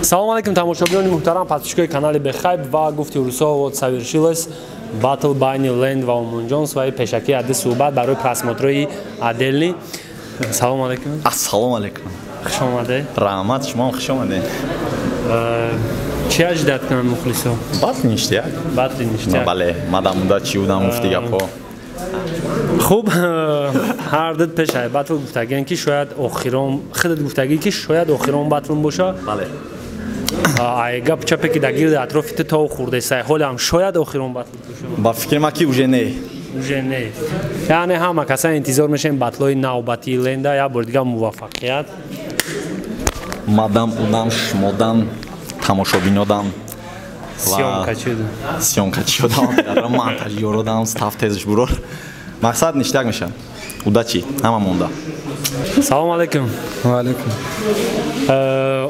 Салом алейкум, тамошобинони муҳтарам, подписчикои канали Бехайб ва гуфти русо вот совершилось батл байни Ленд ва Омонҷонс ва пешакии адди суҳбат барои просмотрои отдельный. Салом алейкум. Ассалому алейкум. Хуш омадед. Раҳмат, шумоам хуш омадед. Чӣ аждат кунанд мухлисо? Батл ништяк. Батли ништяк. Бале, мадам уда чӣ будам гуфти гапҳо. Хуб, ҳар дуд пешай батл гуфтагиан ки шояд охирон, худат гуфтагӣ ки шояд охирон батлм боша. Бале. Ай гап чапе ки дар гирди атрофи ту тов хӯрдесай, ҳолам шояд охирон батл боша. Ба фикри ман ки уже не. Уже не. Яъне ҳама каса интизор мешавем батлҳои навбатии Ленда, як бор дигар муваффақият. Мадам удам, шумодам, тамошобинодам. Съёмка чуд. Съёмка чудам, монтажёродам, став тезш бурор. Мақсад ништяк мешавад. Удачи, ҳама монда. Салом алейкум. Ва алейкум.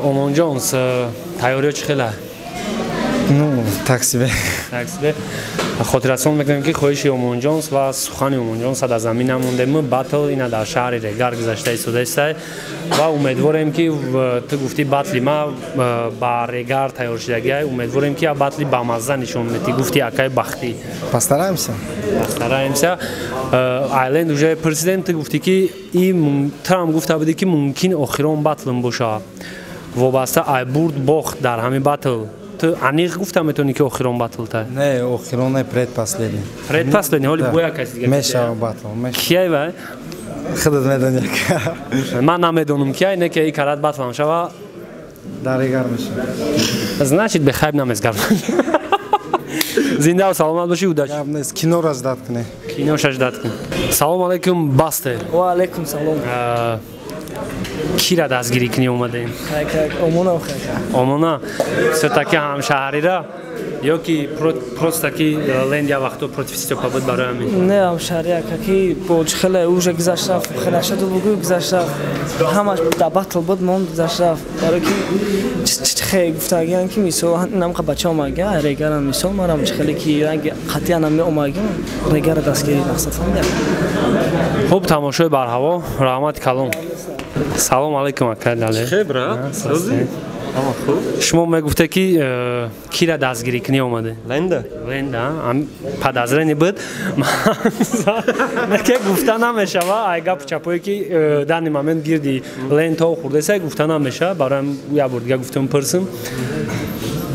Омонҷонс, тайёриё чӣ хела? Ну, так себе. Так себе. Хотиррасон мекунем ки хоҳиши Омонҷонс ва сухани Омонҷонс дар замин намондем. Батл ина дар шаҳри Регар гузашта истодаистай ва умедворем ки ту гуфтӣ батли ма ба Регар тайёр шудагиай. Умедворем ки батли бамазза нишон медиҳӣ. Гуфти акай бахтӣ. Постараемся. Постараемся. Айленд уже пурсидем, ту гуфтӣ ки ту ҳам гуфта будӣ ки мумкин охирон батлм боша. Вобаста ай бурд бохт дар ҳамин батл. Ту аниқ гуфта метавонӣ ки охирон батл та? Не, охирон не, предпоследний. Предпоследний, ҳоли бояд каси дигар. Мешава батл, мешава. Кияй вай? Худат медонӣ. Ман намедонам кияй, не ки карат батл ҳам шава. Дар Регар мешава. Значит, бехайб намезгардам. Зинда ва саломат бошӣ, удачи. Гап нест, киноро ждат кунед. Киноша ждат кунед. Салом алейкум, Басте. Ва алейкум салом. Кира дастгирӣ кунӣ омадаем? Омона хайка. Омона всё-таки ҳамшаҳрира ё ки просто ки Ленд як вақто против Стёпа буд барои ҳамин? Не, ҳамшаҳри ака ки бо хеле уже гузашт рафт, хеле шаду бугӯ гузашт рафт. Ҳамаш дар батл буд, монд гузашт рафт. Барои ки хе гуфтагиан ки мисол намқа бача омагиан, Регарам мисол манам хеле ки ранги қатъиян ам меомагиан, Регара дастгирӣ мақсад фаҳмидам. Хуб, тамошои барҳаво, раҳмати калон. Салом алейкум, акай Далер. Чӣ брат? Созӣ? Ҳама хуб? Шумо мегуфте ки кира дастгирӣ кунӣ омаде? Ленда. Ленда, подозрение буд. Неке гуфта намешава, ай гап чапое ки данный момент гирди Ленд тов хӯрдесай гуфта намешава, бароям як бор дигар гуфтам пурсам.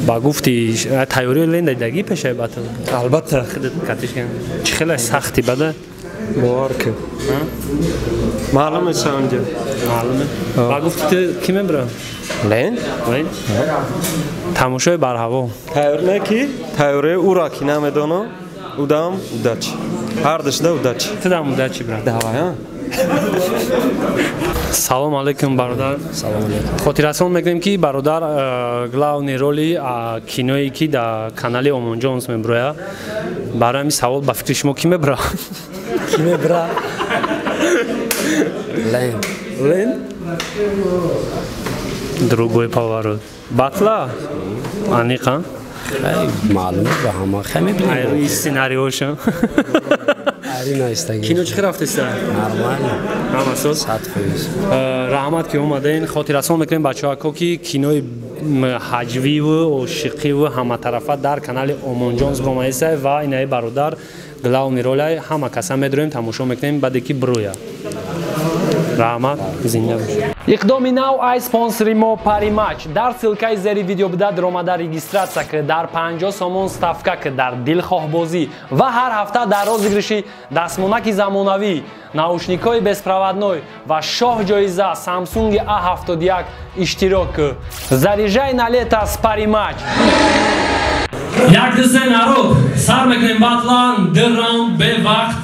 Ба гуфти тайёрии Ленда дидагӣ пешаи батл? Албатта. Худат катиш кан. Чӣ хеле сахти бада? Бовар кун. Маълум аст онҷо. Маълуме. Ба гуфти ту ки мебра? Ленд? Ленд? Тамошои барҳаво. Тайёр не ки? Тайёрии ура ки намедонам. Удам удачи. Ҳар душда удачи. Ту дам удачи, брат. Давай, а? Салом алейкум, бародар. Салом алейкум. Хотиррасон мекунем ки бародар главный роли киное ки дар канали Омонҷонс меброя. Барои ҳамин савол ба фикри шумо ки мебра? Ки мебра? Ленд. Ленд? Другой поворот. Батла? Аниқа? Маълум ба ҳама. Хай мебинем. Айрӯи сценариоша. Айрӯи наистагӣ. Кино чӣ хел рафтеста? Нормально. Ҳама соз? 100%. Раҳмат ки омадаин. Хотиррасон мекунем бачаҳако ки кинои ҳаҷвиву ошиқиву ҳаматарафа дар канали Омонҷонс бромаисай ва инаи бародар главный ролай ҳама каса медроем, тамошо мекунем баъде ки броя. Раҳмат, зинда бош. Иқдоми нав ай спонсори мо Паримач. Дар ссилкаи зери видео буда даромада регистратсия ки дар 50 сомон ставка ки дар дилхоҳбозӣ ва ҳар ҳафта дар розыгрыши дастмонаки замонавӣ, наушникҳои беспроводной ва шоҳ ҷоиза Samsung A71 иштирок ки. Заряжай на лето с Паримач. Як ду се народ, сар мекунем батлан, ду раунд бевақт.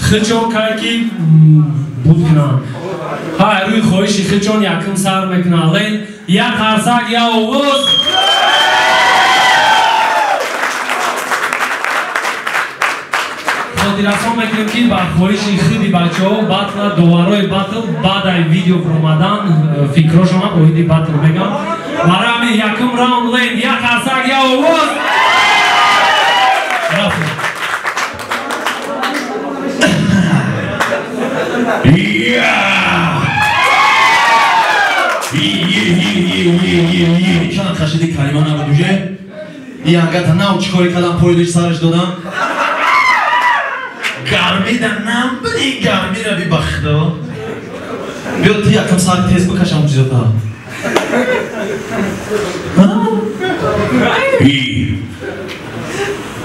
Хичон кай ки буд кунанд. Ҳай рӯи хоҳиши хичон якум сар мекунанд. Лен як қарсак, як овоз. Хотиррасон мекунем ки ба хоҳиши худи бачаҳо батла доварои батл баъд ай видео фуромадан фикрошона оиди батл мегам. Барои ҳамин якум раунд Лен як қарсак, як овоз. Рафтем. кашиди калима набуд уже. Иангата нав чӣ кори кардам, пойдиш сараш додам. Гармида нам били, гармира би ба худо. Биё ту якам сари тез бикашам чизота.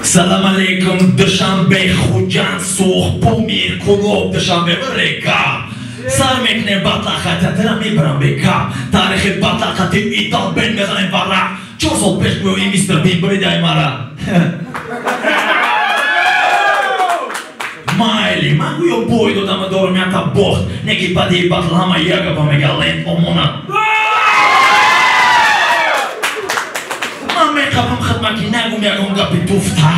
Салам алейкум, Душанбе, Хуҷанд, Сух, Помир, Кулоб, Душанбе, Река. Сар мекунем батлахата, тира мебарам бека. Тарихи батлахати итал бен мезанем вара. 4 сол пеш гӯё мистер Бин буридай мара. Майли, ман гӯё бой додам дорам ята бохт. Неки баъди батл ҳама як гапа мега ленд омона. Ман меқапам хидмат ки нагум ягон гапи туфта.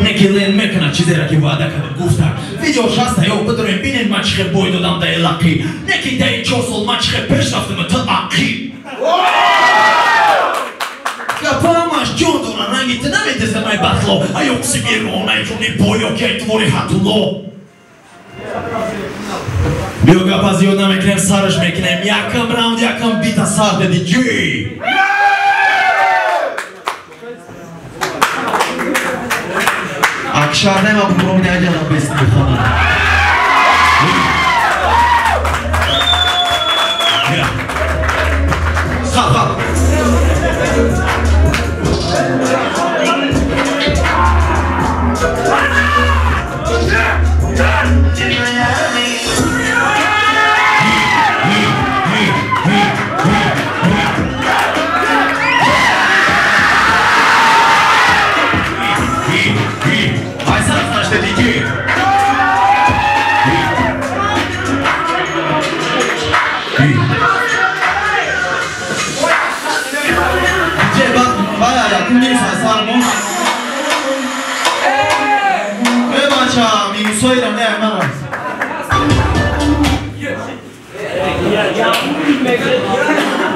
Неки ленд мекунад чизеро ки ваъда карда гуфта. Видео шаста ё бидорем бинед ман чӣ хел бой додам даи лақӣ. Неки даи 4 сол ман чӣ хел пеш рафтам ту ақӣ. Гапамаш ҷон дора ранги ту намедезам ай батло. Ай оксимирон, ай ҷони бой ки ай твори ҳатуло. Биё гапа зиёд намекунем, сараш мекунем. Якам раунд, якам бита сар деди ҷи. Акшар нема бубуром неаҷалам бест мехонам. Хаб, хаб.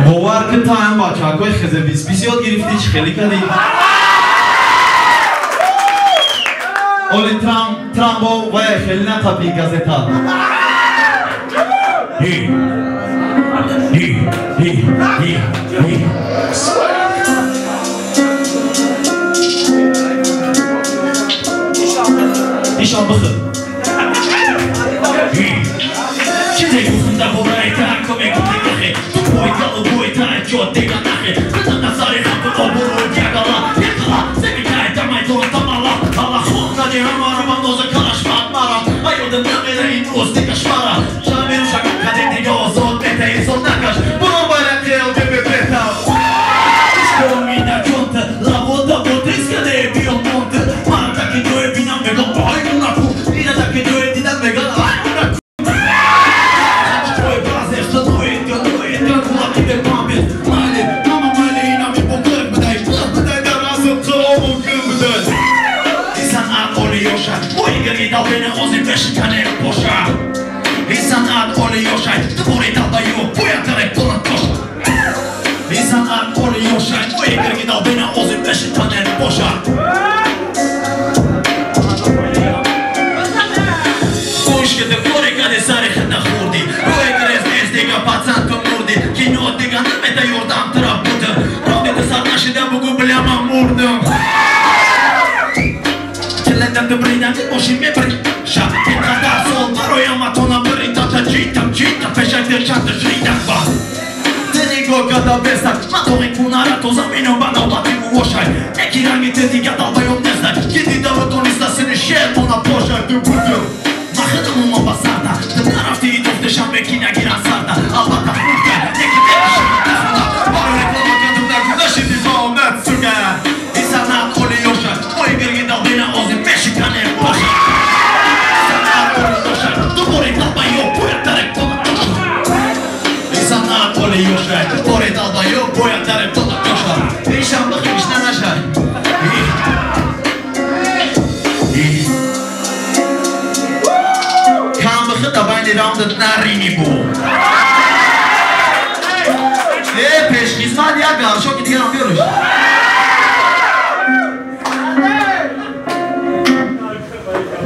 Бовар кун та ҳам бачаҳакҳои хезе бис ёд гирифтӣ, чӣ хеле кардӣ? Оли Трамбо вая хеле натапи газета. Ишон бихӯр. Чизе гуфтам дар бораи та комекунӣ нахе. Ту бой талу бой та ҷо дига нахе. Бизан дар сари ҳампу обурӯ ягала ягала. Семитай тамай тон тамала. Ала хун зади ҳамаро ба ноза калаш мадмарам. Ба ёдам намера ин рӯз дига шмара. Шамиру шакам кадем дига озод мета инсон накаш. Буро байрақи ЛГБТ-та. Ишкомина ҷонта лавода бо трискаде биё монта. Ман таки ҷое бинам мегам ай унаку. Ина таки ҷое дидам мегам ай унаку.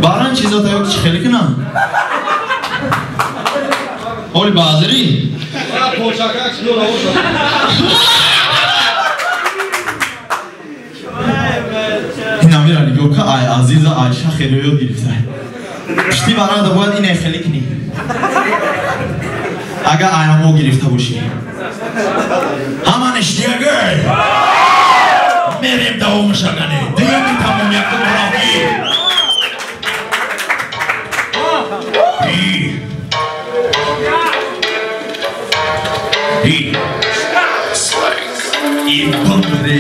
Баран чизота ёк чӣ хеле кунам? Оли баъзирӣ? Амира нигоҳ ка, ай Азиза, ай Шахеро ёд гирифта. Пишти баранда бояд ине хеле кунӣ. Агар ай ҳамо гирифта бошӣ. Ҳама ништиягай. Мерем давомаш агане. Дуюми тамом якум равги. И. И бумбре.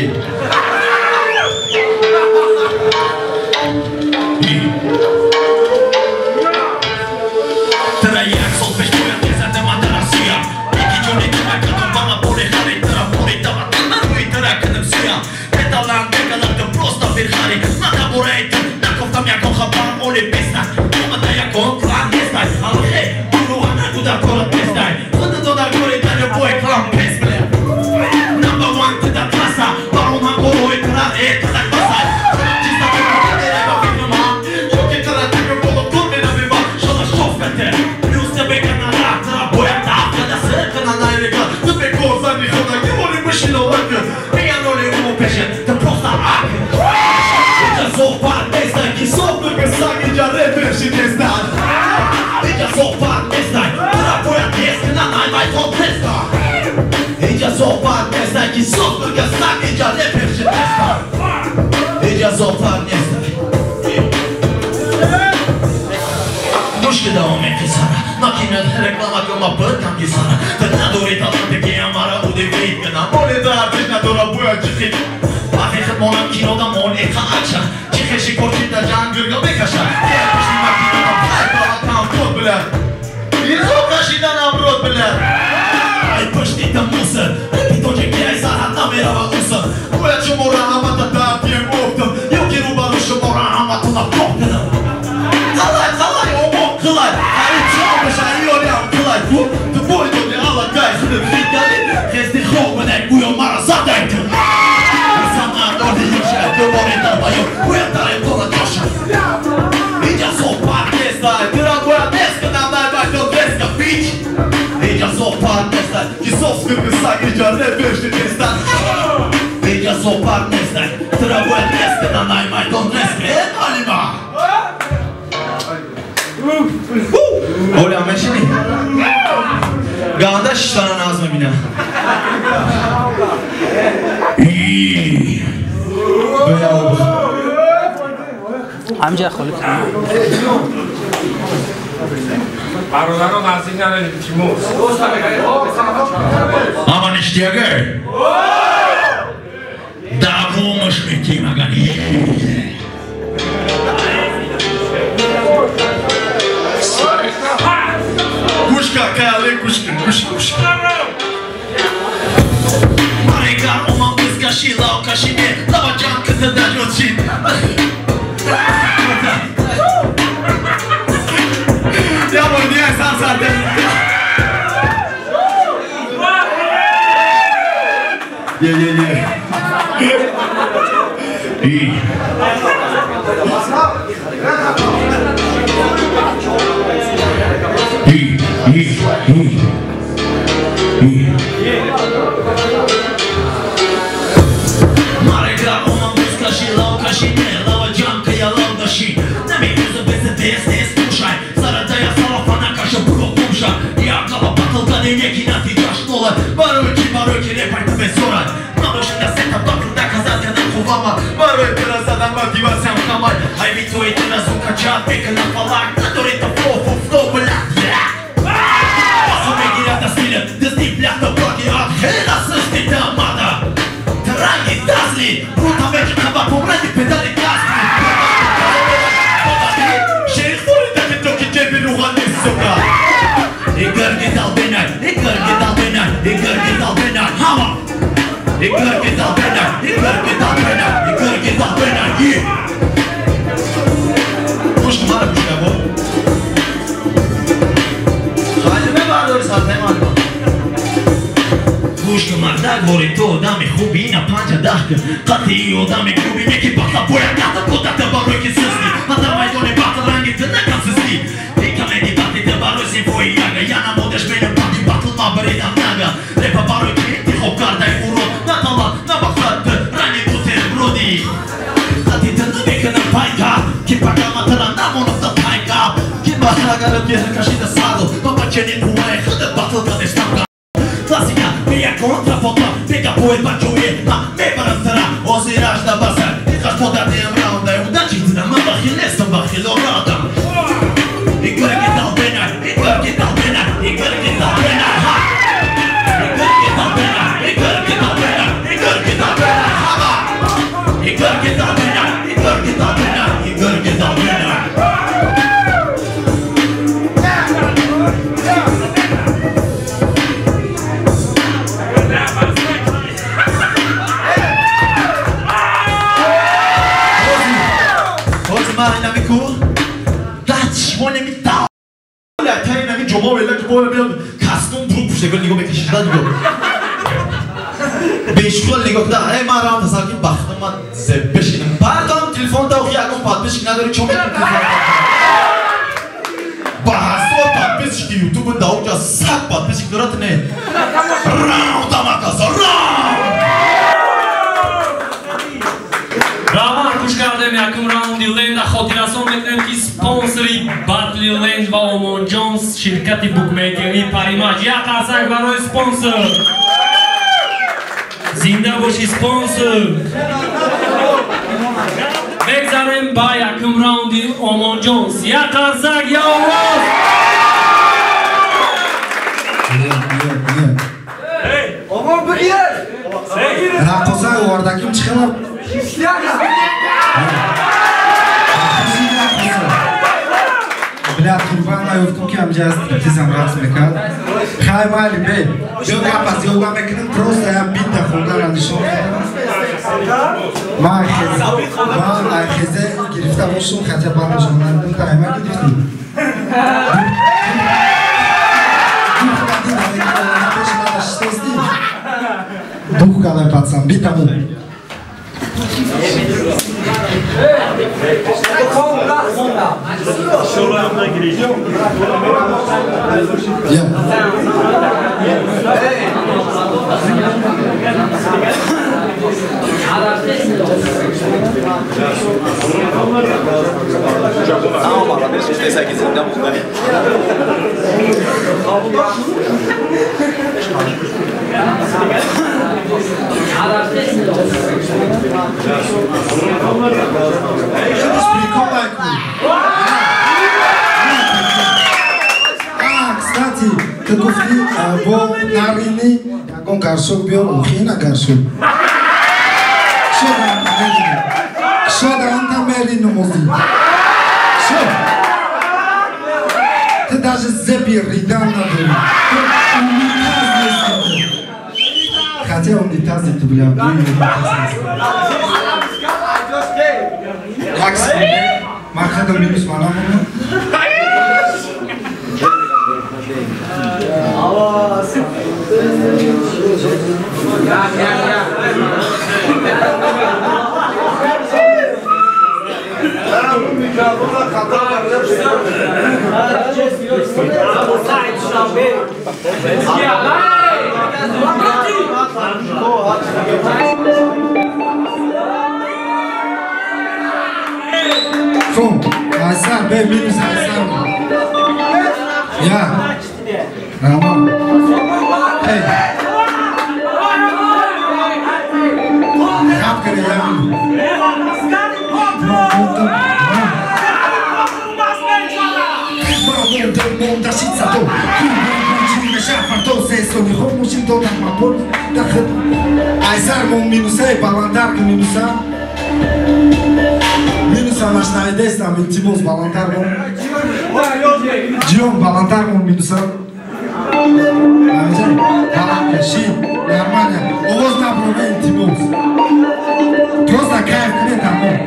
Бародарон наздик наред, илтимос. Ҳама ништиягай. Давомаш метиҳем агар. Гӯшка, каяле гӯшка, гӯшка, гӯшка. Марегар омам бизкаши, лавкаши не, лава ҷам кита дарёчи. Я бор дигар сар сар. Е, е, е. И. И, и, и. И. Марегар омам бизкаши, лавкаши не, лава ҷам кия лавдаши. Намегуза беза дес, дес слушай. Мардак вори ту одами хуби ина панҷа даҳ кун қатъии одами хуби неки батла бояд дата кудата барои ки сустӣ ҳата майдони батл ранги ту накам сустӣ икамеди батли ту барои синфои яга яна модаш менам баъди батл ма баридам нага репа барои ки интихоб кардаи уро на талант на мақсад ту ранги бутерброди қатъи ту Намекунам пайка, ки пага матара намонам да пайка. Ки бахрагарам геҳр кашида сару, ма ба ченин қувваи худат батл кадестам. Классика, бея контрафото, бега пой бачои, ма мебарам тара, озираш да баса. Иқаш подадиам раунда, удачи тида, ман бахил нестам, бахило радам. Игорки далбена, игорки далбена, игорки далбена, ха! Игорки далбена, игорки далбена, игорки далбена, ха! Игорки далбена, игорки далбена, игорки далбена. Бешхол нигоҳ куда, эй ман раунд асал ки бахтам ман зеб бешинам. Баъдам телефон да охи ягон подписчик надори, чо мекунӣ телефон? Ба ҳазор подписчики ютуб да онҷа 100 подписчик дорад не. Раунд амакаса, раунд! Раван гӯш кардем якум раунди Ленда. Хотиррасон мекунем ки спонсори батли Ленд ва Омонҷон ширкати букмекерии Паримаҷ. Як қарсак барои спонсор! Зинда боши спонсор! Бегзарем ба якум раунди Омонҷонс. Як қарсак, я овоз! Омон бигир! Раққоса овардаким чӣ хела? Бля, турбан наёфтум ки ҳамҷа стриптизам рақс мекард. Хай майли, бе. Ё гап аз ёга мекунем, просто ям бита хонданро нишон медам. Ман айхезе гирифта бошум, хотя банашон надидам, тайма гирифтем. Дух кадай пацан, бита бу. Кстати, ты гуфти бо нарини ягон гаршок биёр, охина гаршок. Шода анта мерину мози. Шо? Ты даже зеби ридан надори. Ты унитаз нести. Хотя унитаз ты, бля, унитаз нести. Як секунду. Ман хадам минус манамону. Фу, Айсар, бе, минус Айсар. Я. Роман. Эй. Хапкаре, я. Айсар мон минусай, баландар ки минуса. Минуса нашнавидестам, илтимос балантар мон. Ҷиён балантар мон минуса. Баланкаши, нормально. Овоз наброве, илтимос. Просто кайф кунед тамом.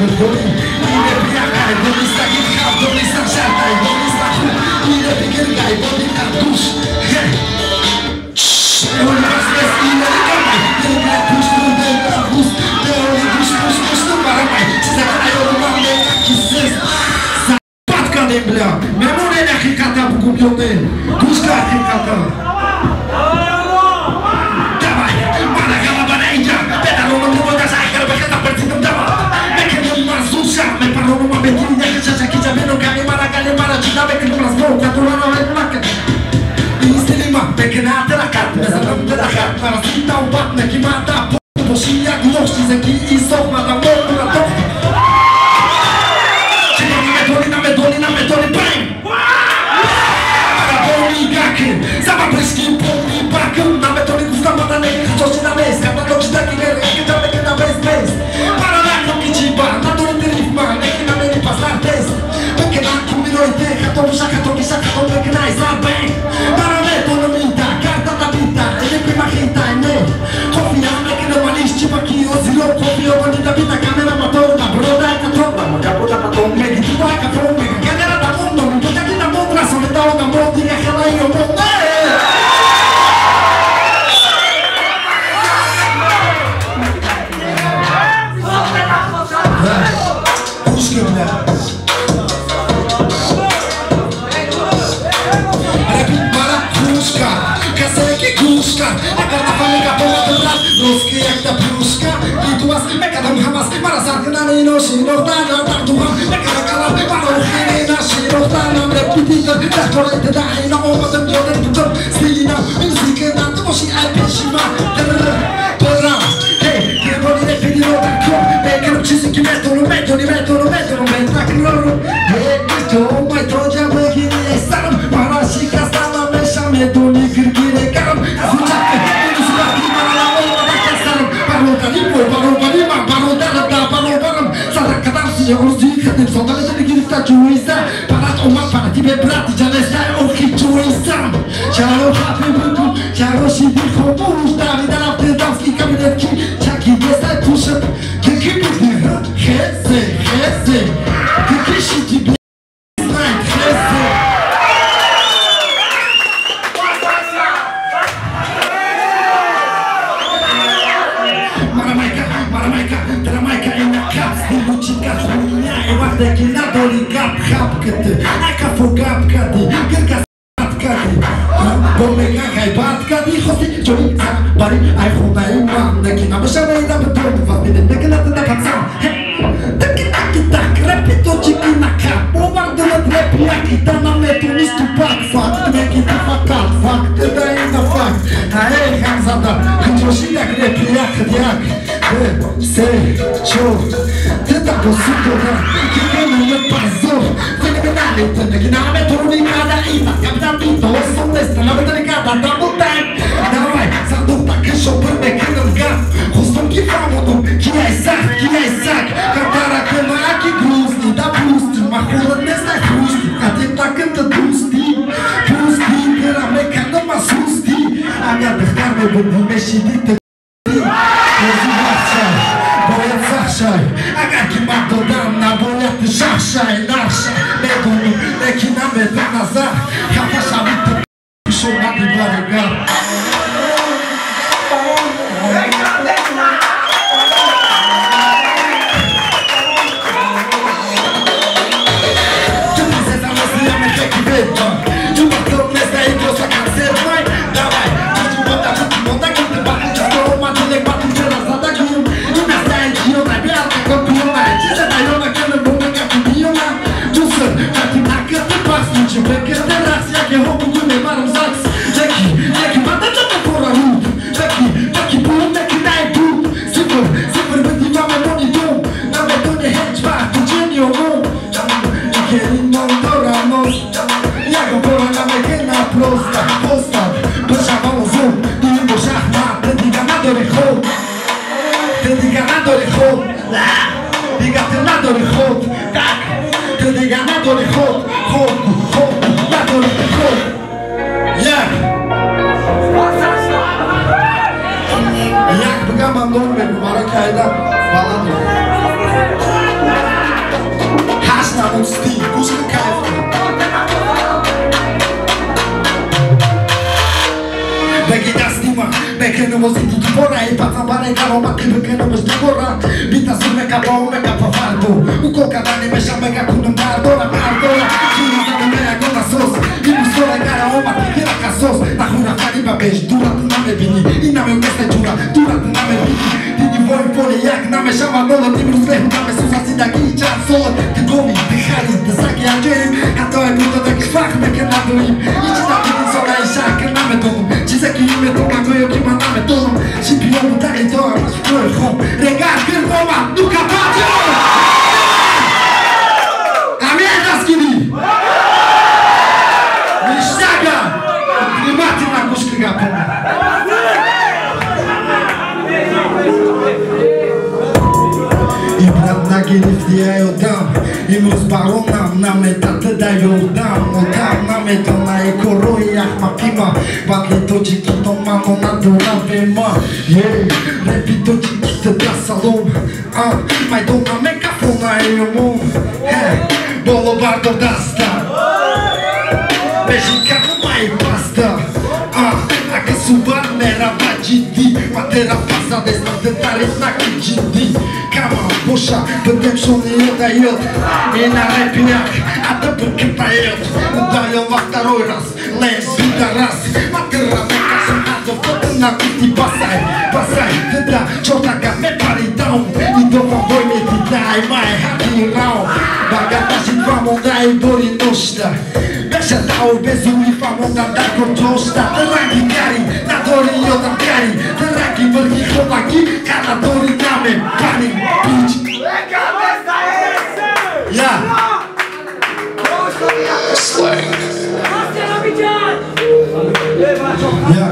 Дорӣ ин репи якай, донистагит хаб, донистан шартай, донистан хуб. Ин репи гиргай, бо диққат гӯш. Мемонед ҳақиқата бугум ё не? Гӯш ка ҳақиқата. Давай, мана ғалаба на инҷа, бедаронам руводаша, агар бахета партидам дава. Мекунам марзуша, мепаронам абетини яхиша, шакиҷа, меноками мара гали мара чида мекунам разбор, катурана мекунам. Истилима, мекуна таракат, мезанам дарахат, нарасида убат, мекимата, боши як лош, чизе ки исоф, мада мокура тох. Беги дастима, мекунам озиди дубора, и пацан барои даромад бикунамаш дубора. Бита сур мекапа, мекапа фарду. Укол кардани меша мега кунам дардора, мардора. Чӣ назадам ягон асос, имрӯз гара омад ира қасос. Нахуй рафтани ба пеш, дурат намебинӣ, ин намеёнеста ҷура, дурат намебинӣ. Дини вои воли як намешавад нолат, имрӯз беҳуда месӯзад зиндагии чанд солат. Ту гови, ту хари, ту саги аҷоиб, ҳатто будодаки фахр мекунам доим. Ҳеҷ набуд инсонаи шакл намедонам, чизе ки метавонам гӯё ки ман намедонам. Чемпион будани то ҳамаш фикрҳои хом. Регар гирд омад, ну-ка батл! Амир дастгирӣ! Ништяга! Внимательно гӯш кун гапома. Ибрат нагирифти ай одам, имрӯз баронам наметата да ёрдам. Одам наметона и корҳои ахмақима, батли тоҷикитон мано надорам бема. Репи тоҷикита да салом, майдона мекафона ёмон. Боло бардор даста, бежиканамаи паста. Ака субар мерава ҷиддӣ, матера пасадеста тариф наки ҷиддӣ. Кама боша, бидем шони ёда ёд, ина репияк, ада бикитаёд. Ударил во второй раз, лес пидорас. Матера мекашам надо, нагуфти басай, басай. Тда чортака мепари даун, идома бой медидай май ҳақи раунд. Багаташи фамондаи бори ношта, бешадау безури фамонда дар кортошта. Ранги кари, надори ёдам кари, ранги мирги хонагӣ, канадори намепари бич. Я! Я!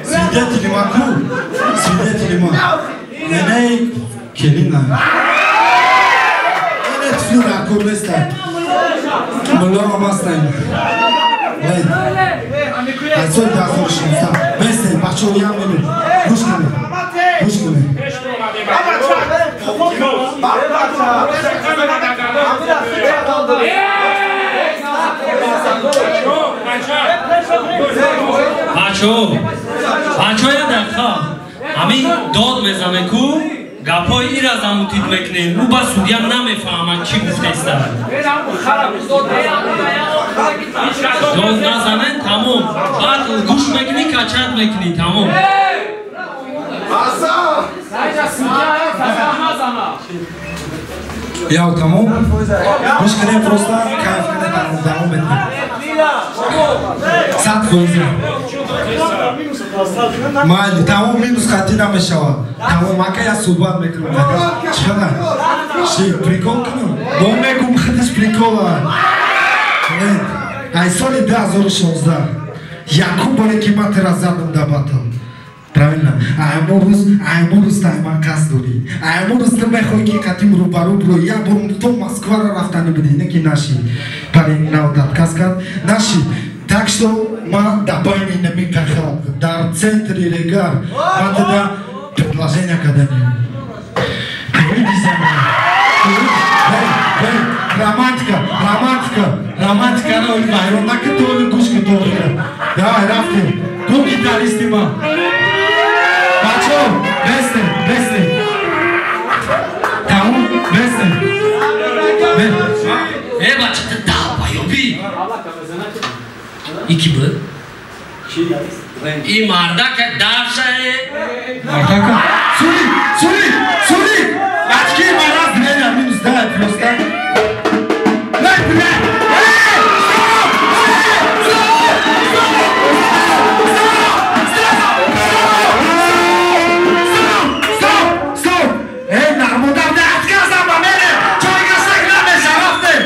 Свидетели ма ку? Свидетели ма. Нене келина. Нене тфлина ку неста. Мулло мастай. Лен. Аз соли 2016. Бесте, бачаҳо як минут. Гӯш кунед. Гӯш кунед. Бачаҳо, бачаҳо як дақиқа. Ҳамин дод мезане ку, гапҳои ира замутид мекунем. Ӯ ба судья намефаҳмад чӣ гуфтеста. Дод назанен, тамом. Баъд гӯш мекунӣ, качат мекунӣ, тамом. Яв тамом. Гӯш кунем просто, кайф кунем, давом медиҳем. 100%. Майли, тамом минус хатӣ намешавад. Тамом, ака я суҳбат мекунам. Чӣ? Чӣ, прикол кунам? Бо мегум худаш прикола. Ай соли 2016 якум боре ки ман тера задам дар батл. Правильно? Аймон рӯз тайман қасд дорӣ. Аймон рӯз ту мехоҳӣ ки қатим рӯбарӯ бирӯ. Як бор то Москваро рафтанӣ будӣ, не ки наши. Парень навод отказ кард. Наши. Так что ман дар байни намекахал, дар центри Регар ман туда предложение карданем. Выйди за мной. Романтика, романтика, романтика, вайрон накун, ту гӯш кун, ту. Давай, рафтем. Ку гитаристи ма. Бачаҳо, бесте, бесте. Тамом, бесте. Э, бача, ту долбоёби. И ки буд? И мардака даршае. Мардака? Сури, сури, сури! Очки мараз меня минус дай просто. Дай, блядь! Эй! Стоп! Эй! Стоп! Стоп! Стоп! Стоп! Стоп! Эй, нармодам не отказам ба мене! Чойга шак намеша, рафтем!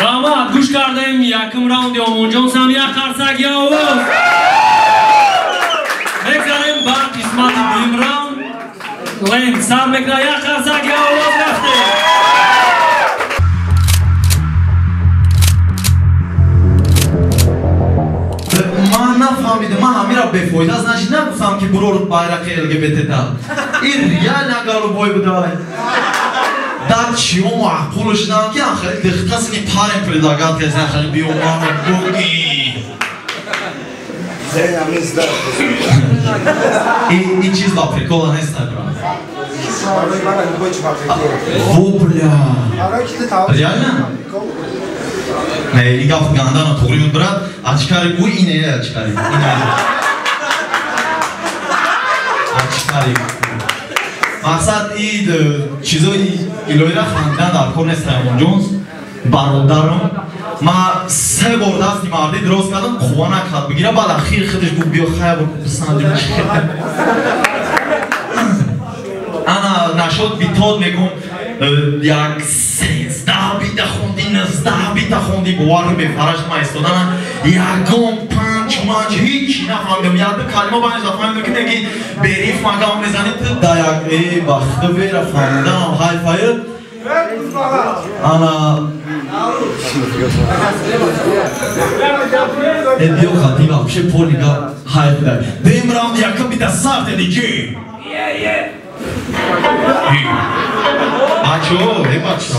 Раҳмат, гӯш кардем якум раунди Омонҷон сам як қарсак я овоз. Мегзарем ба қисмати дуюм раунд. Лен сар мекунад як қарсак я овоз рафтем. нафаҳмидам, ман ҳамира бефоида значит нагуфтам ки бурор байрақи ЛГБТ-та. Ин реально голубой будай. Дар чиё маъқул шудам ки хеле дихтасини парем предлагать кардам, хеле биёмам буги. Ин чиз ба прикола нест, брат. Во, бля. Реально? Не, ин гап гандана туғри буд, брат. Ачкари гӯй ине, ачкари. Ине. Ачкари. Мақсад ин чизои илоҳиро хандан дар кор нест, Аймон Ҷонс. Бародарам, ман се бор дасти мардӣ дроз кардам, қувва накард бигира, баъд ахир худаш гуфт биё хайр бисанҷим. Ана нашод битод мегум, як 13 бита хонди, 19 бита хонди, бовар бефараш ма истодана, ягон панч манч ҳеч нафаҳмидам. Як ду калима банҷ нафаҳмидам ки меги бериф магам мезанӣ ту да як бахта вера фаҳмиданам ҳайфае. Ана биё хати вообще полига ҳайф дай. Дем раунд якум бита сар диджи. Бачо, э бачо.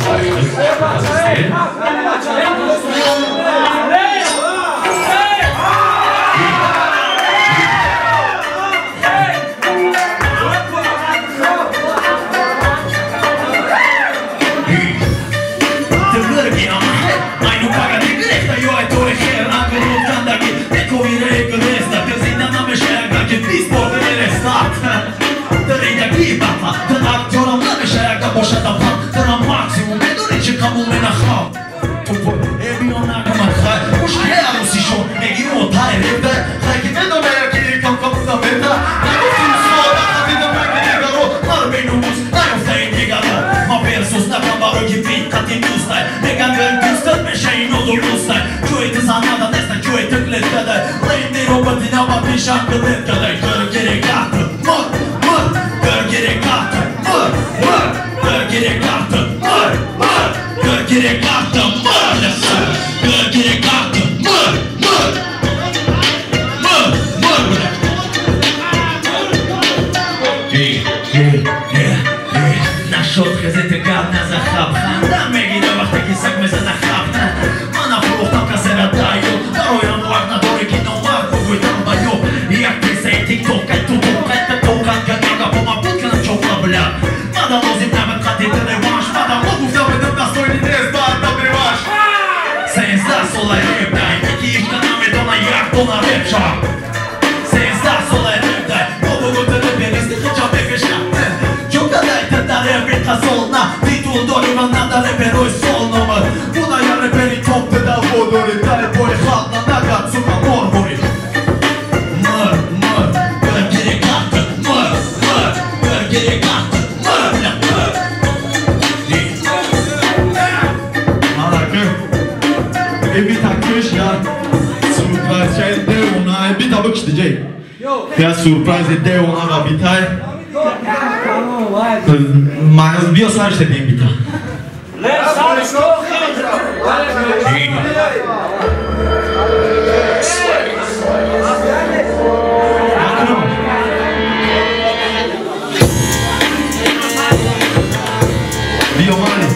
Сюрприз деона ва битай. Биё сарште дем бита. Биё мали.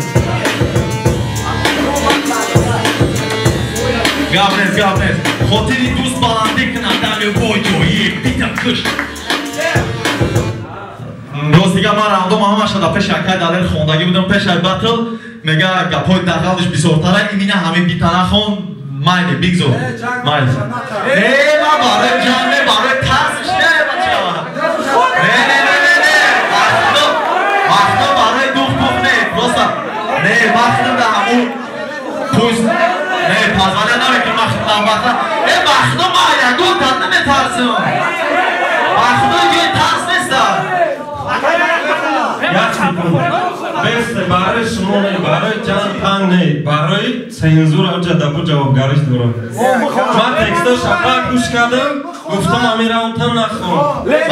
Гап нест, гап нест. Хотири дӯст баландӣ кунад дар любой ҷой. Бита куш. Рост дига ман раундом ҳамаша дар пеши акай Далер хондагӣ будам, пеши батл мега гапҳои дағалш бисёртара, имина ҳамин бита нахон, майли бигзор. Майли. Не, ман барои ҷанг не, барои тарсиш не, бача. Не, не, не, не, не. Вақто барои дух-бух не, просто не, вақтам дар ҳамун пуст не, позволя намекунам вақтам вақта. Э, вақто ман ягон тат наметарсам. Вақто ҷои тарс неста. Бесте, барои шумо не, барои ҷанг панг не, барои цензура оҷа дабу ҷавобгариш дорам. Ман текстҳо шапак гӯш кардам, гуфтам ҳамин раундам нахон.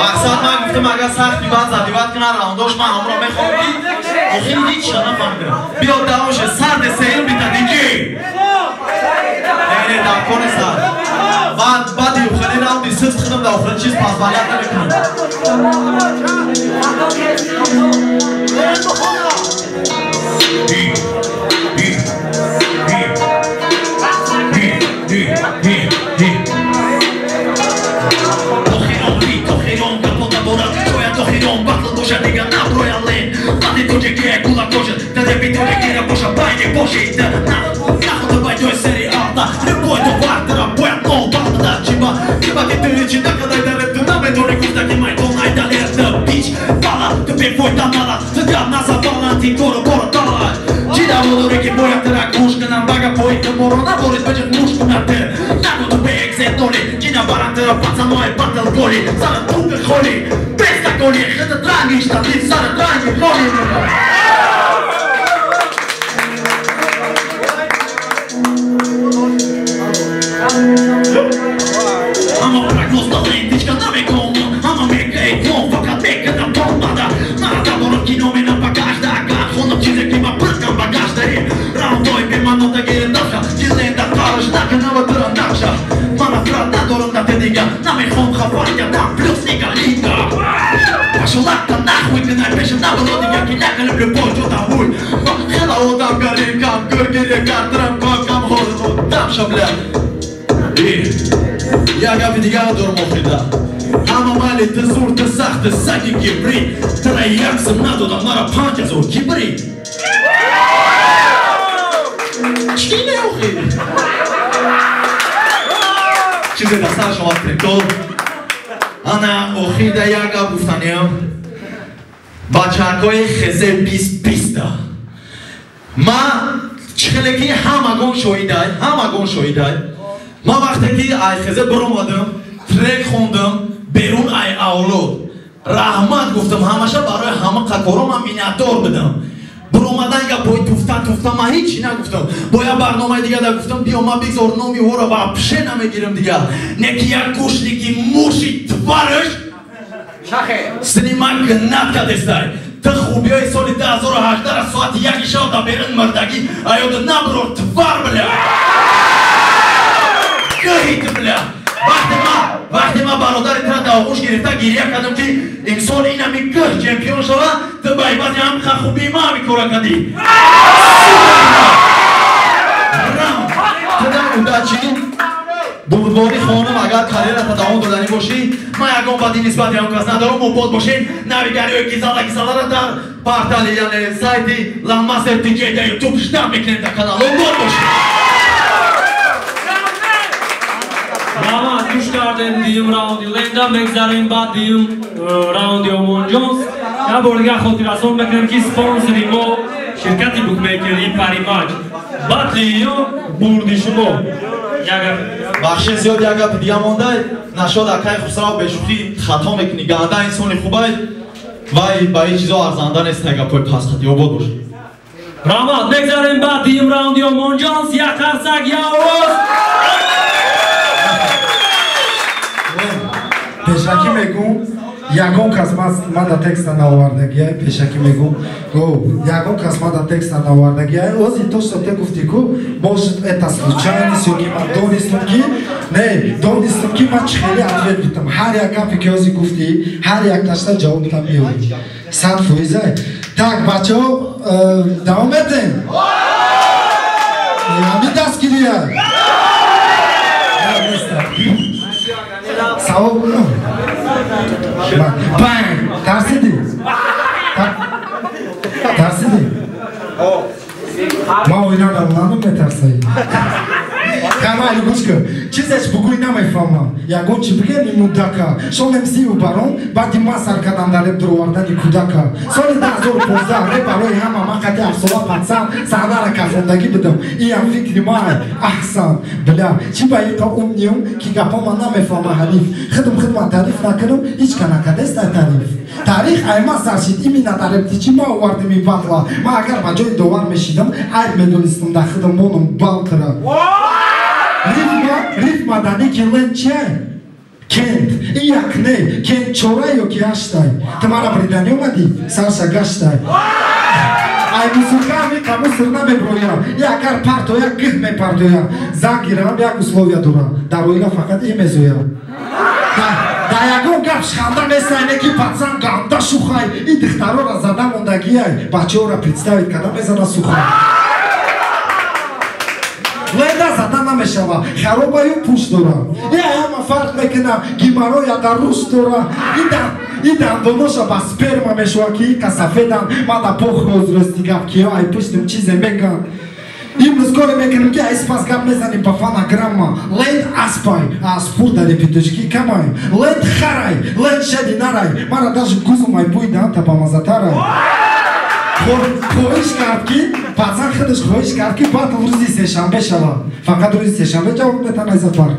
Мақсад ман гуфтам агар сахти баъд задиват кунад раундош ман ҳамро мехоҳам ки охир ҳеч ша нафаҳмидам. Биё давоше сарде сеюм бита диҷи. Не, не, дар кор неста. Баъди охири раунди раунди сист худам дар охири чиз пасбалят намекунам. Як гапи дигар дорам охида. Ҳама майли ту зур, ту сахт, ту саги кибри. Тура як сум надодам, мара 5000 кибри. Чӣ не охи? Чизе дар сар шавад прикол. Ана охида як гап гуфтаниям. Бачакҳои хезе 20-20-та. Ма чӣ хеле ки ҳамагон шоҳидай, ҳамагон шоҳидай. Ман вақте ки ай хезе биромадам, трек хондам, берун ай авлод. Раҳмат гуфтам, ҳамаша барои ҳама қакором ман миннатдор будам. Биромадан гапҳои туфта туфта ман ҳеҷ нагуфтам. Бо як барномаи дига да гуфтам, биё ман бигзор номи ӯро вообще намегирам дига. Не ки як гӯшники муши твараш снимак гнат кадестай. Ту хубиҳои соли 2018 соати 1 шаб дар берун мурдагӣ аёда набурор твар бля. Гӯҳит бля. Вақте ман бародари тра дар оғӯш гирифта гиря кардам ки имсол инами гӯҳ чемпион шава, ту ба ивази ҳам хубии ман ҳами кора кардӣ. Тудам удачи. Бурдбори хонум, агар карьерата давом доданӣ бошӣ, ман ягон бадӣ нисбати он кас надорам, обод бошед. Навигариҳои кисала кисалара дар портали, яъне сайти Landmaster TJ дар YouTube ждам мекунем дар канал. Обод бошед. Раҳмат, гӯш кардем дуюм раунди Ленда, мегзарем баъд дуюм раунди Омонҷонс. Як бор дигар хотиррасон мекунем ки спонсори мо ширкати букмекери Паримач. Батли ё бурди шумо. Бахши зиёд як гапи дига мондай, нашод акай Хусрав бешӯхӣ хато мекунӣ, ганда инсони хубай, вай ба ин чизо арзанда нест, гапҳои пасхатӣ. Обод бош. Раҳмат, мегзарем баъд дуюм раунди Омонҷонс. Як қарсак, як овоз. Пешакӣ мегӯм, ягон кас ман дар текста наовардагиай, пешакӣ мегӯм, ягон кас ман дар текста наовардагиай. Ози то что те гуфтӣ ку, может это случайность, ё ки ман донистам ки не, донистам ки ман чӣ хеле ответ бидам. Ҳар як гапе ки ози гуфтӣ, ҳар як ташта ҷавоб бидам меёбӣ. 100%. Так, бачаҳо, давом медем? Ҳамин дастгирия. Савол банг. Тарсидӣ? Тарсидӣ? Ман оина давланам метарсаӣ. Камали гӯш кун. Чизеш бугӯй намефаҳмам. Ягон чи бигем мудака. Шонем сию барон, баъди ман сар кардам дар реп дуровардани кӯдака. Соли 2015 реп барои ҳама ман қади ҳафтсола патсан саҳнара кафондагӣ будам. Иам фикри ман аҳсан. Бля, чӣ ба иқа умниюм ки гапо ман намефаҳма ҳариф. Худам худман таъриф накунам, ҳеҷ ка накардест ай таъриф. Таърих ай ман сар шид, именно дар рептичи ма овардим ин батла. Ман агар ба ҷои довар мешидам, айб медонистам дар худам монам балтра. Рифма дани ки лен че? Кент. Ин як не, кент чора ё ки ҳаштай. Ту мара бриданӣ омадӣ, сарша гаштай. Ай мусиқа ми камуср намеброям. Я агар партоя гих мепартоям. Зан гирам як условия дорам. Дар оила фақат ин мезоям. Да ягон гап шханда нестай, не ки пацан ганда шухай. И духтарора зада мондагиай, бачаҳоро представить када мезана сухай. Ленда зада намешава, харобаю пуш дора. Е ҳама фарқ мекуна, гимароя дар рус дора. И дандоноша ба сперма мешава, ки ика сафедан. Ма да пох ҳозирости гап, ки ай пуштим чизе мекан. Имрӯз коре мекунем, ки ай спас гап мезанем ба фонограмма. Ленд аспай, аспур дар репеточки камай. Ленд харай, ленд шади нарай. Мара даже гузумай буй даанта ба мазатарай. Хоҳиш кард, ки пацан худаш хоҳиш кард, ки батл рӯзи сешанбе шавад. Фақат рӯзи сешанбе ҷавоб метан айза парк.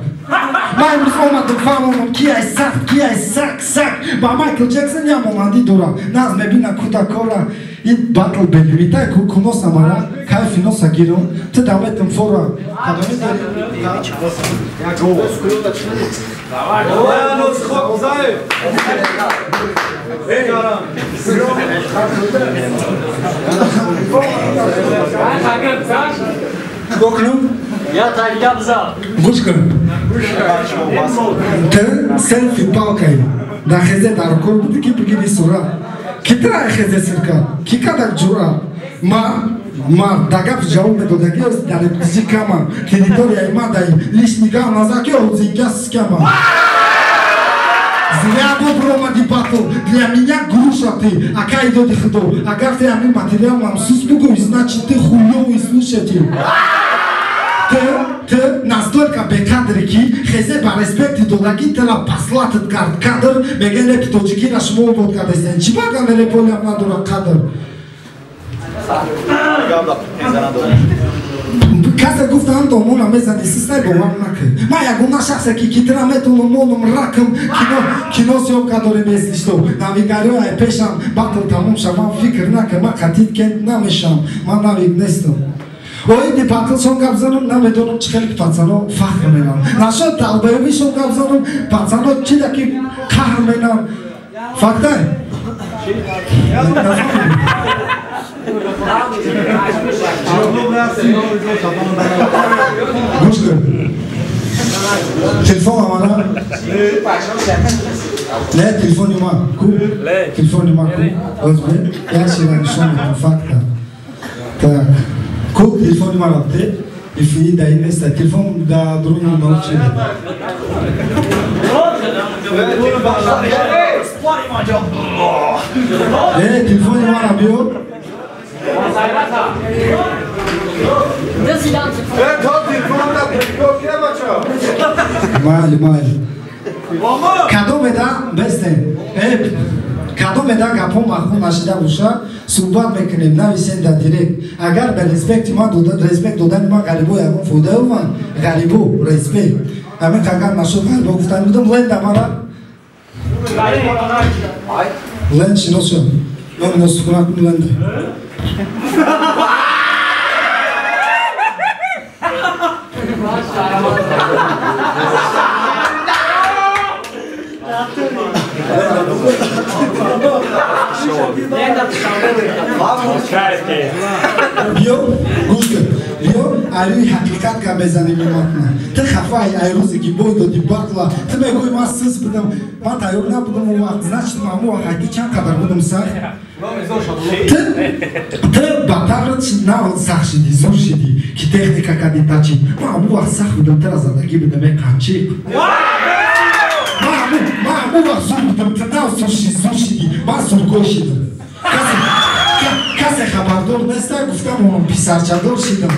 Ман имрӯз омадам фаҳмонам, ки ай сахт, ки ай сак сак. Ба Майкл Ҷексон я монандӣ дорам. Наз мебина кӯдакора. Ин батл белимитай ку куноса мара, кайфи носа гирон. Ту даметам фора. Кадоми дорӣ? Чикор кунам? Гӯш кун. Ту селфи палкай. Дар хезе дар кор буди, ки бигири сурат. Ки тра хезе сирка? Ки кадак ҷуръат? Ман да гап ҷавоб медодагӣ дар репетиси кама. Территорияи ман дай лишний гап назар, ки озинга скама. Зря бобромади батл, для меня груша ты, акай доди худо. Агар ты ҳамин материал мамсус бугӯй, значит ты хуёвый слушатель. Ты настолько бекадре, ки хезе ба респекти додагӣ тара послатат кард кадр, мега репи тоҷикира шумо обод кардастен. Чӣ баган реполиам надорад қадр? Касе гуфтаанд омона мезани, систай бовар накун. Ман ягона шахсе, ки китра метавонам монам ракам, кино съёмка дорем если что. Навигариҳо ай пешам, батл тамом шавам, фикр накун, ман қатид кен намешам, ман навик нестам. Оиди батлшон гап занам, намедонам чӣ хеле пацано фахр менам. Нашод далбаёбишон гап занам, пацано чӣ даки қаҳр менам. Фактай? Гӯш кун. Телефон амана? Не, телефони ман. Ку? Телефони ман ку? Озбе, як чиза нишон медиҳам факта. Так. Ку телефони ман рафте? Ифи да ин неста. Телефон да дуруни ночи. Э, телефони ман биё. Майли, майли. Кадомеда бестем. Э, кадомеда гапҳо маъқул нашида боша, суҳбат мекунем, нависем дар директ. Агар ба респекти ман дода, респект додани ман ғарибо ягон фоида ёбанд, ғарибо респект. Ҳамин агар нашуд ғарибо гуфтан будам, ленда мара. Ленд шинос шуд. Номи носукунак ленда. Биё, гӯш кун. Биё, айрӯи ҳақиқат гап мезанем иматна. Ту хафаи ай рӯзе ки бой доди батла. Ту мегӯй ман сис будам, ман тайёр набудам он вақт. Значит, ман он вақт чанд қадар будам сахт. Ту ба таврат нав сахт шидӣ, зур шидӣ, ки техника кади тачи. Ман он вақт сахт будам, тура задагӣ будам, э қанчиқ. Ман он вақт зур будам, ту нав зур шидӣ, ман зургой шидам. Касе хабардор неста, гуфтам он писарчадор шидам.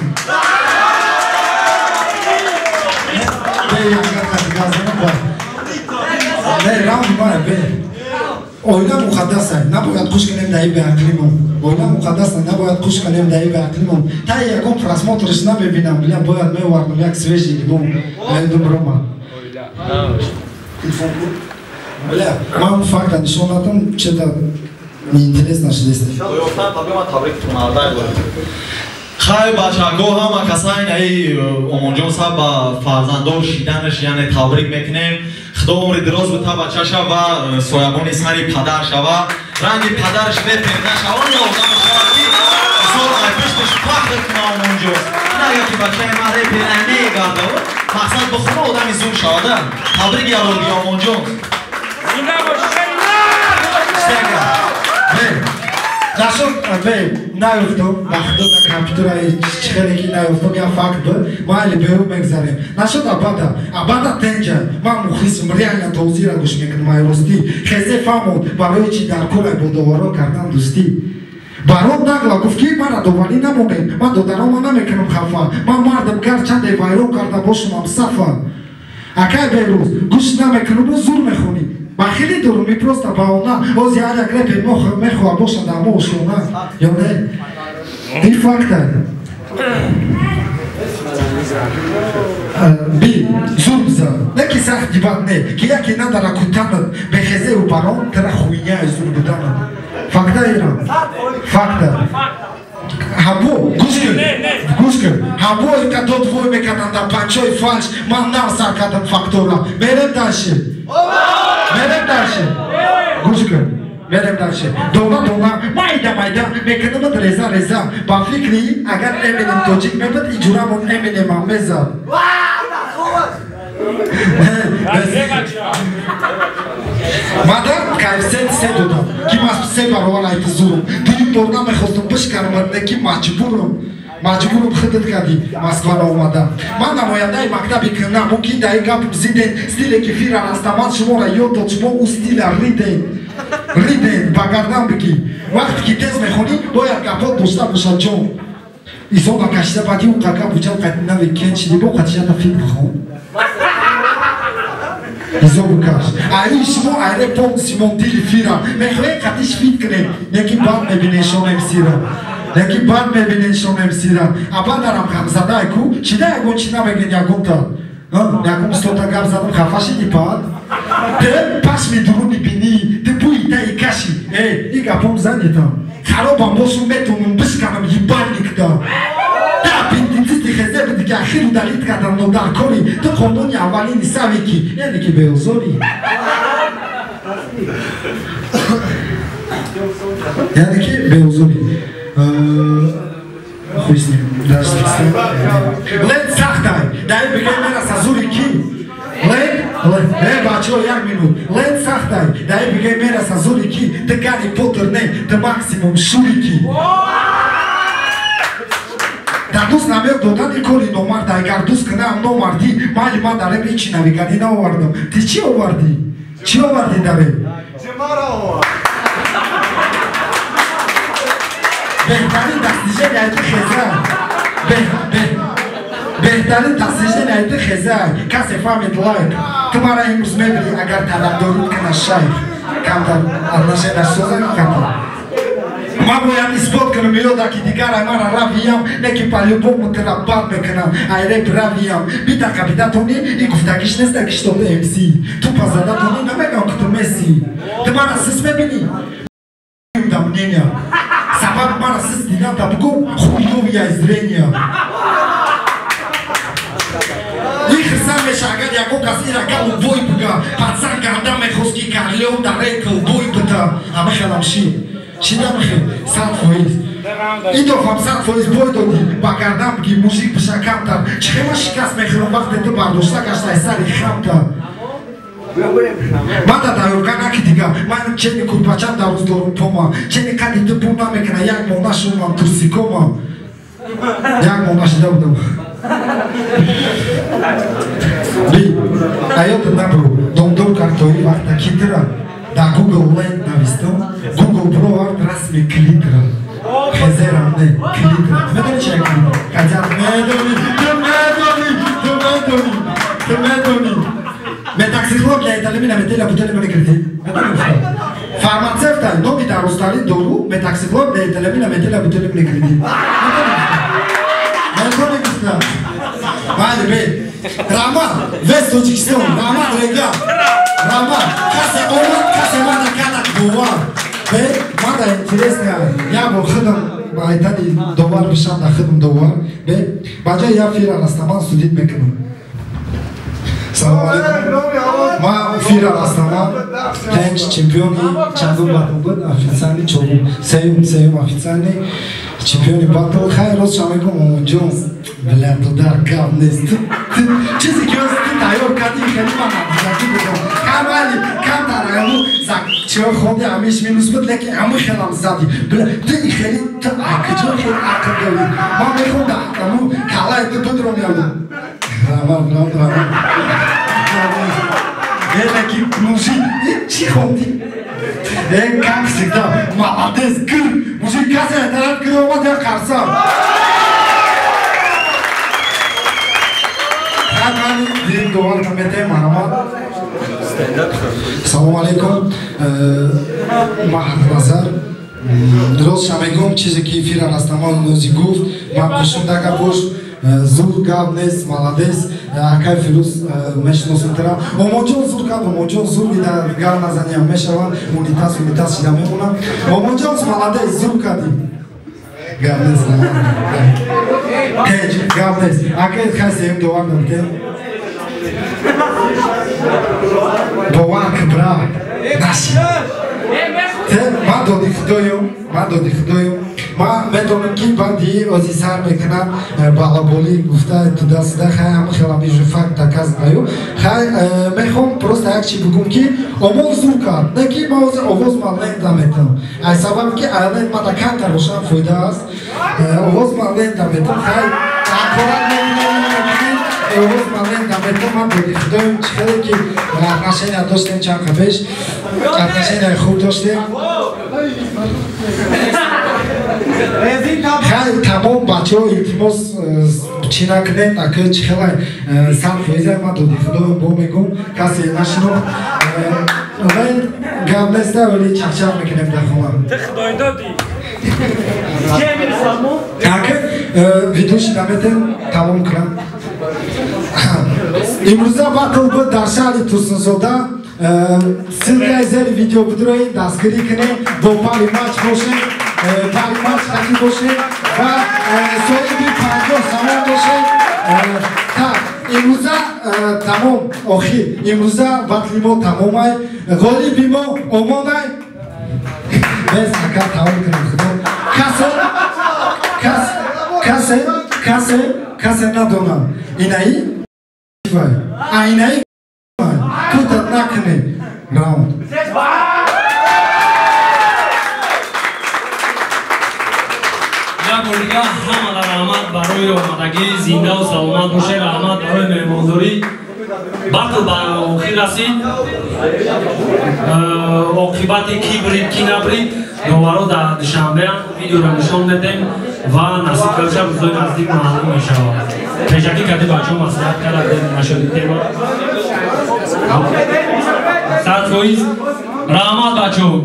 Не, раунди мара бе. Оила муқаддас ай, набояд қуш кунем даи беақлимон. Оила муқаддас ай, набояд қуш кунем даи беақлимон. Та ягон просмотрш намебинам, бля, бояд мевардам як свежий лимон. Айдум рома. Телефон ку? Бля, ман факта нишон дадам, чета неинтересно шудест. Хай бачаго ҳама касайн ай Омонҷон саб ба фарзанддор шиданаш, яъне табрик мекунем. Худо умри дироз бута бачаша ва соябони сари падар шава. Ранги падараш репер нашава, я одам шава ки мисол ай пушташ фахр куна онҷо. На яки бачаи ман репер намегардав. Мақсад бихона одами зур шавада. Табрик ялоги Омонҷон. Зинда бош. Нашуд, бе, наёфтум, ба худо на компютера чӣ хеле ки наёфтум, я факт буд, майли берун мегзарем. Нашуд абада, абада тенҷа, ман мухлисм, реально тозира гӯш мекунам, ай ростӣ. Хезе фаҳмод, барои чи дар кор ай бо доваро кардан дӯстӣ. Барон нагла гуфт ки мара доварӣ намонед, ман додарома намекунам хафа, ман мардам гарчанде вайрон карда бошумам сафа. Акай Берӯз, гӯш намекунуму зур мехонӣ. Ба хеле дуруми просто баона, оз ҳар як репер мехоҳад бошад дар мо ошёна, ё не? Ин факта. Би, зур бизан. Не ки сахт дибат не, ки яке надара кутанат, бехезеу барон, тара хуйняи зур буданат. Факта ирам. Факта. Ҳабо, гӯш кун, гӯш кун. Ҳабо ика дод вой мекарданд дар панчои фалш, ман нав сар кардам фактора. Мерем дальше. Мерем дальше. Гӯш кун. Мерем дальше. Дона дона, майда майда, мекунамад реза реза. Ба фикри агар Эминем тоҷик мебуд, иҷурамон Эминемам мезад. Мадам коэффициент се додам, ки ман се баробар айти зурум. Дуюм бор намехостум бишканам, ки маҷбурум. Маҷбурум хидат кардӣ Москваро омадам. Ман намояндаи мактаби кӯҳна, мумкин дар ин гап зиден, стиле ки фира растаман шуморо ёд дод, шумо ӯ стила риден. Риден, ба гардан бигӣ. Вақте ки тез мехонӣ, бояд гапҳо дошта бошад ҷон. Исо накашида баъди ӯ қагап буҷам қайд нави кен шиди бо қатишата филм бихон. Изо букаш. Ари шумо айре пон Симон дили фира. Мехоҳед қатиш фит кунем, яки бад мебинед шон МС-ра. Яки бад мебинед шон МС-ра. А бадарам ғамзадай ку, чида ягон чи намегӯед ягонта. Ягон устода гап задам хафа шиди пад. Те пашми дуруни бинӣ, те бӯи таи каши. Э, ин гапом занетам. Харобам бошум метавонам бишканам ебальникда. Аппендицити хезе буди ки ахир удалить кардам, но дар кори ту қонуни аввалини савики, яъне ки беозорӣ. Яъне ки беозорӣ. Хуй с ним. Лен сахтай. Дар ин бигӯй мераса зури ки? Лен, э бачаҳо як минут. Лен сахтай. Дар ин бигӯй мераса зури ки? Ту Гарри Поттер не, ту максимум Шурики. Дар дӯст намеёд додани кори номард, агар дӯст кунам номардӣ, майли ман дар реп ҳечи навигарӣ наовардам. Ти чӣ овардӣ? Чӣ овардӣ дар реп? Беҳтарин достижение айти хеза. Беҳтарин достижение айти хеза. Касе фаҳмид лайк. Ту мара имрӯз мебинӣ агар тарафдорӣ кунад шайх. Камтар отношения соза камтар. Ман бояд исбот кунам ёда ки дигар ай мара равиям, не ки по-любому тира бад мекунам, ай реп равиям. Бита қабида тони, ин гуфтагиш нест ки что ту МС. Ту пазада тони намегам ки ту Месси. Ту мара сис мебинӣ? Да мнения. Сабаби мара сис дидан та бугӯ хуёвия зрения. Ин хирсан меша агар ягон кас ира голубой буга. Пацан ганда мехост ки Карлеон дар реп ковбой бута. Ама хелам шид. Чӣ намехел? 100%. Ин дофам 100% бой додӣ, ба гардан бигӣ мужик биша камтар. Чӣ хема шикаст мехӯрам вақте ту бардошта гаштай сари хамта. Ман дар тайёрка наки дига, ман чени курпачам дар рӯз дорум пома. Чени қади ту пул намекуна, як моҳ нашумам турсикома. Як моҳ нашида будам. Би, аётат набуру, домдор кард то ин вақта китра. Дар Google Lens навистам, Google бировард расми клитра. Хезерам не, клитра. Медонӣ чи як клитра? Хотя медонӣ, ту медонӣ, ту медонӣ, ту медонӣ. Метаксихлор италимина метила бутели мекрити. Медонӣ гуфта. Фармацевта номи дарозтарин дору метаксихлор италимина метила бутели мекрити. Медонӣ гуфта. Бале, бе. Раман, весь Тоҷикистон, Раман рега. Раман, касе омад, касе мана кадак бовар. Бе, мана интересно, я бо худам ба айтани довар бишам, да худам довар. Бе, ба ҷои я фира растаман судит мекунам. Салом алейкум. Ман Фира ҳастам. Пенҷ чемпиони чандум батл буд? Официальный чорум, сеюм официальный чемпиони батл. Хайр, рост шумо мегӯм, Омонҷон, бля, дудар гап нест. Чизе ки ҳоз ту тайёр кардӣ, хеле ман надидагӣ будам. Камали, камтар ҳаму чиё хонди, ҳамиш минус буд, лекин ҳаму хелам задӣ. Бля, ту хеле ту куҷо хеле ақл дорӣ? Ман мехондам, ҳаму калаи ту будром явдам. Раман, раман, раман. Элеки мужик, чӣ хонди? Как всегда, молодец, гир. Мужик касе тараф гир омад, я қарсам. Дирим довар наметаем, марҳамат. Салом алейкум. Маҳназар. Рост ша мегӯм, чизе ки Фира Растамон нози гуфт, ман пӯшонда гапош зур гап нест, молодец. Акай Фирӯз мешиносум тара. Омонҷон зур кард, Омонҷон зур гап назаниям мешавад, унитаз унитаз шида мемонам. Омонҷон молодец, зур кардӣ. Гап нест, ҳеҷ гап нест. Акай хай сеюм довар намекем. Бовар ки бра наши. Ман доди худоюм, ман доди худоюм. Ман медонам ки баъди ози сар мекунам балаболӣ гуфта туда-сюда, хай ҳама хелам ижу факт доказанаю. Хай мехоҳам просто як чи бигӯм ки Омон зур кард, не ки ман ҳозир овоз ман ленда метавам. Ай сабаб ки ленд ман да камтар бошам фоида аст. Овоз ман ленда метавам, хай ҳақорат мекунам, овоз ман ленда метавам. Ман доди худоюм, чӣ хеле ки отношения доштем чанд қа пеш, отношения хуб доштем. Хай тамом бачаҳо илтимос чӣ накунед, ака чӣ хелай 100% ман доди худоюм бо мегӯм, касе нашинохт. Ленд гап неста, вале чақчақ мекунем дар хона. Ту худой додӣ. Ака видеоши наметем, тамом кунам. Имрӯза батл буд дар шаҳри Турсунзода. Ссылкаи зери видео бидроед, дастгирӣ кунед, бо пари матч бошед, пари матч қатӣ бошед ва соҳиби 50 сомон бошед. Так, имрӯза тамом, охир, имрӯза батли мо тамомай, ғолиби мо Омонай. Бес ака тамом кунем худо. Касе, касе, касе надонам. Инаи? Айнаи? Путат накунед. Раунд. Як бор дига ҳамада раҳмат барои омадагӣ, зиндаву саломат бошед, раҳмат барои меҳмондорӣ. Батл ба охир расид. Оқибати ки брид, ки набрид, доваро дар Душанбеам, видеоро нишон медем ва насиб кардаша рӯзҳои наздик маълум мешавад. Пешакӣ кардӣ бачаҳо маслиҳат кардем нашоди тема. 100% раҳмат бачаҳо.